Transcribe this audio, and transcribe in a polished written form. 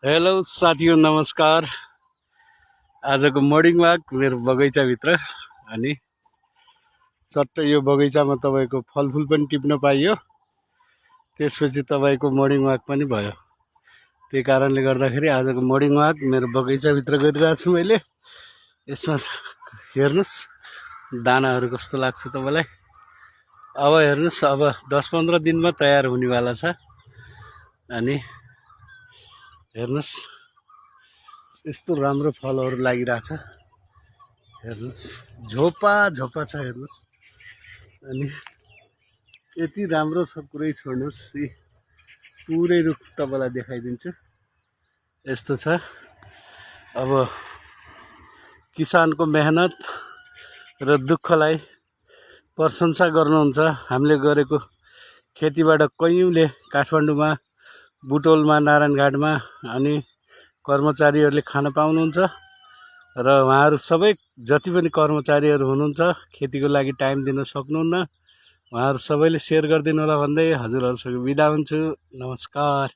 Hello साथीहरु नमस्कार। आजको मर्निङ वाक मेरो बगैँचाभित्र अनि चट्ट यो बगैँचामा तपाईको फलफुल पनि टिप्न पाइयो। त्यसपछि तपाईको मर्निङ वाक पनि भयो। त्यही कारणले गर्दाखेरि आजको मर्निङ वाक मेरो बगैँचाभित्र गरिरहेको छु मैले। यसमा हेर्नुस् दानाहरू कस्तो लाग्छ तपाईलाई। अब हेर्नुस् अब 10-15 दिनमा तयार हुनेवाला छ। अनि हेर्नुस् यस्तो राम्रो फलहरु लागिरहेछ। हेर्नुस् झोपा झोपा छ हेर्नुस्। अनि यति राम्रो छ पुरै छोड्नुस्। पुरै रुख तपाईलाई देखाइदिन्छु। यस्तो छ। अब किसानको मेहनत र दुःखलाई प्रशंसा गर्नुहुन्छ। हामीले गरेको खेतीबाट कैयौंले काठमाडौँमा, बुटोलमा, नारायणघाटमा अनि कर्मचारीहरूले खान पाउनुहुन्छ र उहाँहरू सबै जति पनि कर्मचारीहरू हुनुहुन्छ खेतीको लागि टाइम दिन सक्नुहुन्न। उहाँहरू सबैले शेयर गरिदिनु होला भन्दै हजुरहरुसँग बिदा हुन्छु। नमस्कार।